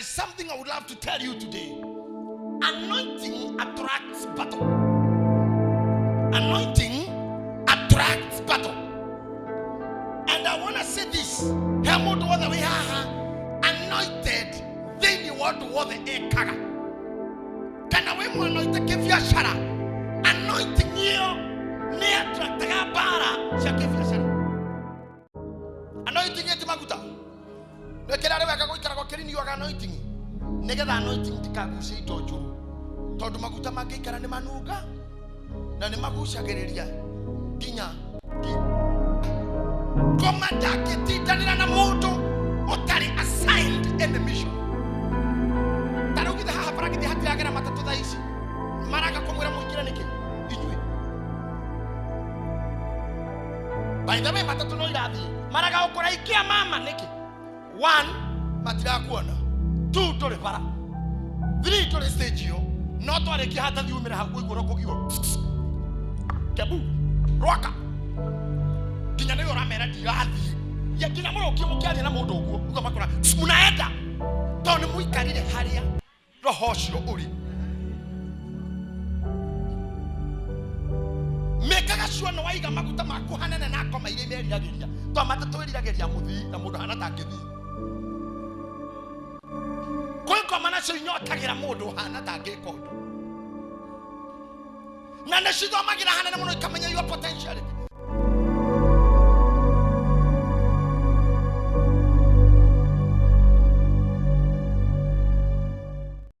There is something I would love to tell you today. Anointing attracts battle. Anointing attracts battle. And I want to say this. He mũndũ wothe wĩ haha anointed thĩinĩ wa ũndũ wothe ekaga, kana wĩ mwanoite kĩbiacara, anointing ĩyo nĩ attractaga mbara cia kĩbiacara. Anointing ĩti maguta nĩ kĩrĩa arĩ wega gũikaraga ũkĩriniwaga anointing, nĩgetha anointing ndikagucie indo njũru, tondũ maguta mangĩikara nĩ manunga na nĩ magucagĩrĩria nginya ngoma. Ndangĩtindanĩra na mũndũ ũtarĩ assigned any mission. Ta rĩu githĩ haha bara githĩ hatiragera matatũ thaa ici maraga kũmwĩra mũingĩre nĩkĩ inyuĩ? By the way, matatũ no irathiĩ maraga gũkũra ikia mama nĩkĩ? One, matirakuona. Two, ndũrĩ bara. Three, ndũrĩ stage ĩyo. No twarĩkia hatathi umĩre hau ũigua kũgio Kebu rwaka nginya nĩwe ũramera ndirathiĩ ya nginya mũrokie mũkĩaria na mũndũ ũguo ũguo makora munaenda, tondũ nĩ mũikarire harĩa roho ũcio ũrĩ. Mĩkaga cio nĩ waiga maguta maku hanene na ngoma iria imeriragĩria, to matatũ ĩriragĩria mũthii na mũndũ hana tangĩthii. Kwĩ ngoma nacio inyotagĩra mũndũ hana tangĩka ũndũ, na nĩ cithomagĩra hanene mũno ikamenya your potentiality.